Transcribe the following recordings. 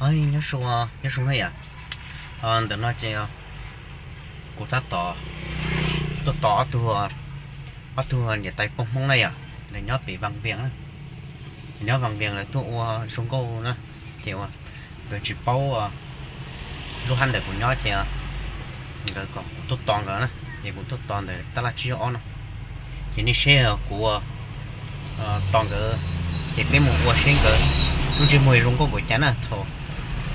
Nyob zoo, nyob zoo na yom. Ntawm no ces kuv tab tom tuaj tos ob tug, ob tug niam tais poj Hmoob na yom, nws nyob pem Vaj Vias na, nyob Vaj Vias lawv tuaj ua zoo nkauj na, ces ua nkawd tsis paub lub hab ntawm kuv nyob ces nkawd kom kuv tuaj tos nkawd na, ces kuv tuaj tos ntawm tab laj tsib caug ob no. Ces nej saib kuv tos nkawd, ces peb mus ua seb nkawd lub ntsej muag zoo nkauj npaum cas na. Thaum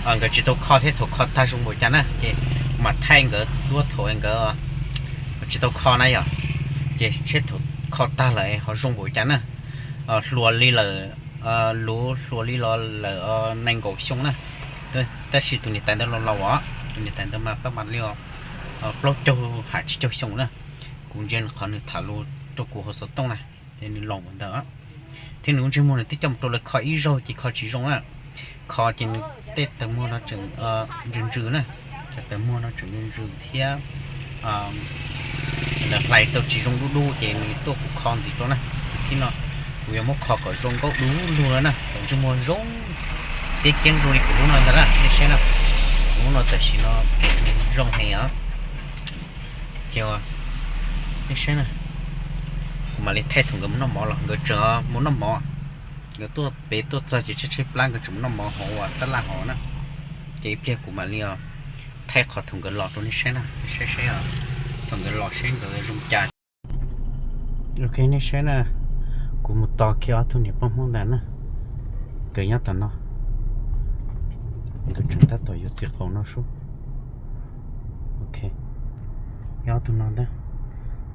nkawd tsis tau kho thiab thaum kho tag zoo npaum cas na, ces kuv mam thaij nkawd duab thaum nkawd tsis tau kho na yom. Ces seb thaum kho tag lawm ho zoo npaum cas na. Hluas li lawm, luv hluas li los lawm nees nkaum xyoo na. Tab sis tus niam tais ntawd laus laus os, tus niam tais ntawd mas pab mas li plaub caug ham tsib caug xyoo na. Kuv ntsia qhov nws tham lus rau kuv hauv xov tooj na, ces nws laus ntawd. Thiab nws lub ntsej muag nws twb coj mus rau lawv kho ib zaug ces kho tsis zoo na. Kho ces nws tej taw muag no tseem ntsws ntsws na, cov taw muag no tseem ntsws ntsws thiab lawv hlais tau tsis zoo dub dub ces nws tuaj kuv kho ntxiv rau na. Ces thib no kuv yuav muab kho kom zoo nkauj dub lug lawm na, kom ntsej muag zoo, tib keeb zoo li kuv lub no ntag na, nej saib na. Kuv lub no tam sim no zoo heev os. Ces nej saib na, kuv mam li thaij thaum nkawd mus noj mov los nkawd tseem mus noj mov. Nkawd tuaj pem tuaj txog ces tshaib tshaib plab nkawd tseem mus noj mov hauv tab laj hauv na. Ces ib pliag kuv mam li thaij qhov thaum nkawd los rau nej saib na, saib saib thaum nkawd los seb nkawd zoo cas. Ok, nej saib na, kuv mus tos kiag ob tug niam poj Hmoob ntawd na, nkawd nyob tom no, nkawd tseem tab tom yuav txiv qaus no sub. Ok, yog ob tug no ntag,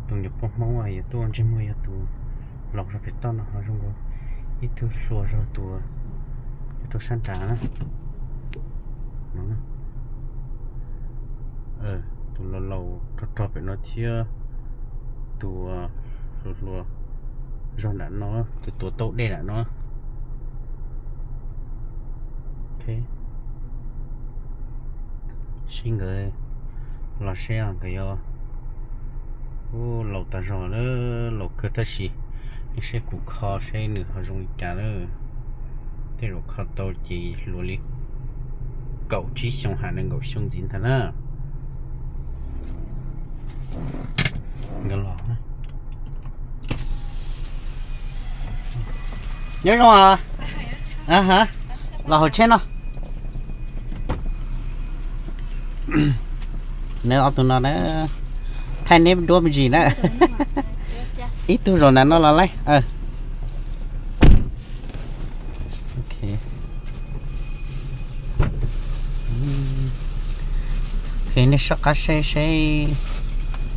tus niam poj Hmoob yuav tuaj ntsej muag yog tus laus zog pem toj no ho zoo nkaus ib tug hluas zog tus rau sab nrad na. Tus laus laus rog rog pem no thiab tus hluas hluas zog nram no, tus tuav taub dej nram no. Seb nkawd los seb nkawd yuav, u, laus tas zog lawm, laus kawg tab sis nej saib kuv kho seb nws ho zoo li cas lawm. Tej zaum kho tau ces hluas li kaum tsib xyoo ham nees nkaum xyoo ntxiv ntag na. Nkawd los, nyob zoo, los hauv tsheb no. Nws ob tug no na, thaij neb duab me ntsis na. Ib tug zaum nram no los lawm. Nej soj qab seb seb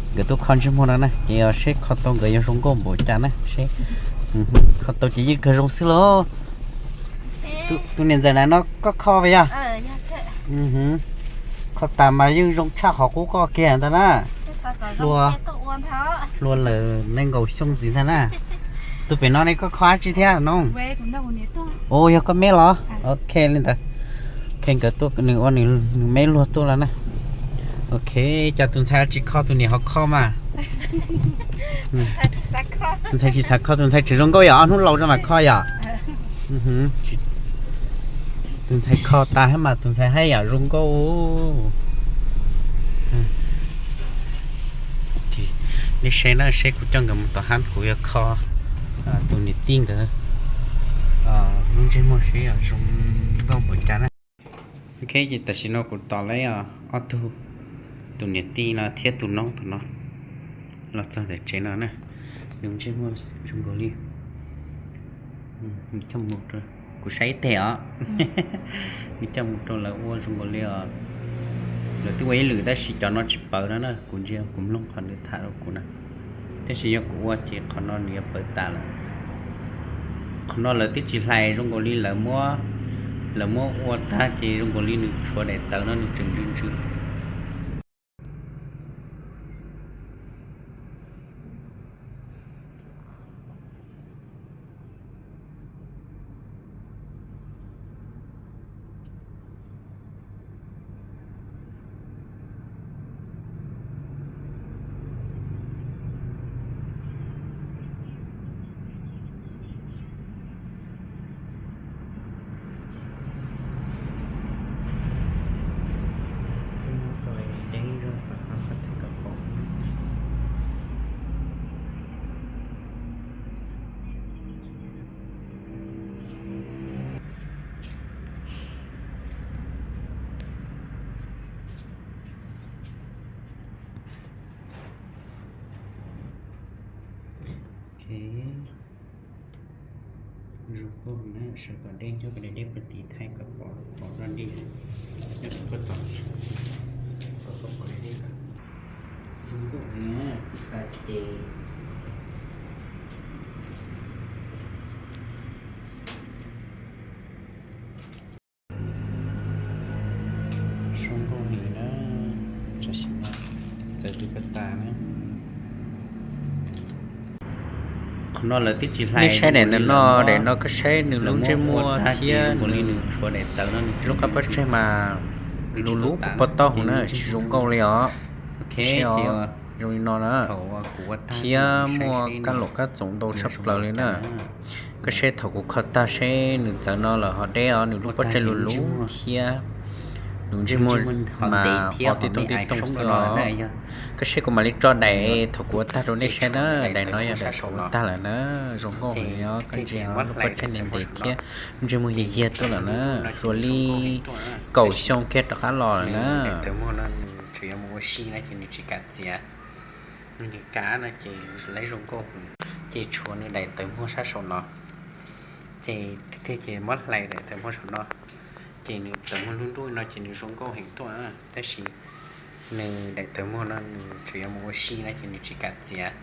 nkawd tuaj kho ntsej muag no na, ces yog seb kho tau nkawd yuav zoo nkauj npaum cas na seb. Kho tau ces yeej kawg zoo xwb lauj. Tus niam ntxawm na no koj kho puas yog? Kho tas mas yeej zoo tshaj qhov qub koj kiag ntag na. Hluas lawm nees nkaum xyoo ntxiv ntag na. Tus pem no ne koj kho dab tsi thiab no? Ua yog koj meb los? Ok li ntawd. Ok, nkawd tuaj nws ua nws meb luag tuaj lawm na. Ok, cas tus ntxhais tsis kho tus niam ho kho mas. Tus ntxhais tsis xav kho, tus ntxhais tseem zoo nkauj yom, ob hnub laus rau mas kho yom. Tus ntxhais kho tas thiab mas tus ntxhais haj yam zoo nkauj. Nej saib na, seb kuv coj nkawd mus tom hab kuv yuav kho tus niam tij nkawd lub ntsej muag seb zoo nkauj npaum cas na. Ok, ces tam sim no kuv tos lawv ob tug, tus niam tij no thiab tus noob tom no los txog ntawm tsev no na. Nws ntsej muag zoo nkaus li, kuv saib ib teg os. Nws coj mus rau lawv ua zoo nkaus li os. Lawv twb ua ib lwm tab sis cov no tsis pawv no na, kuv ntsia kuv mloog qhov nws tham rau kuv na. Tab sis yog kuv ua ces qhov no nws yuav pawv tas lawm. Qhov no lawv twb tsis hlais zoo nkaus li lawv muab, lawv muab ua tag ces zoo nkaus li nws tshuav daim tawv no nws tseem ntsws ntsws. Sawv kom deb, nyob kom deb deb puag tim thaij kom pom pom zoj dej, nyob rau puag tom, kom pom deb deb. Zoo nkauj na, tas ces. Zoo nkauj heev na, tam sim no txawv kawg tas na. Qhov no lawv twb tsis hlais. Nej saib daim ntawm no, daim no koj saib nws lub ntsej muag thiab nws lub qab pob tseg mas lub lub pob taub hau na tsis zoo nkauj li os. Saib os, zoo li no na. Thiab muaj kab laum kab txoov ntau tshaj plaws li na. Koj saib thaum kuv kho tag seb nws txawv no lawm ho deb os, nws lub pob tseg lub lub thiab nws ntsej muag mas ho tib tooj tib tooj xwb os. Koj saib kuv mam li tso daim thaum kuv ua tag rau nej saib na, daim no yog daim thaum ua tag lawm na. Zoo nkauj heev os, koj ntsia lub pob tseg ntev ntev thiab ntsej muag yag yag tuaj lawm na. Suav li kaum xyoo kiag rov qab los lawm na. Tawv muag no nws tseem yuav mus ua si no ces nws tsis kam txiav. Nws kav no ces lawv zoo nkauj heev. Ces tshuav nws daim tawv muag sab saum no, ces tiag tiag ces muab hlais daim tawv muag saum no, ces nws tawv muag nruj nruj no ces nws zoo nkauj heev tuaj. Tab sis nws daim tawv muag no nws tseem yuav mus ua si no ces nws tsis kam txiav.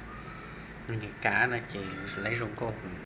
Nws kav no ces lawv zoo nkauj heev.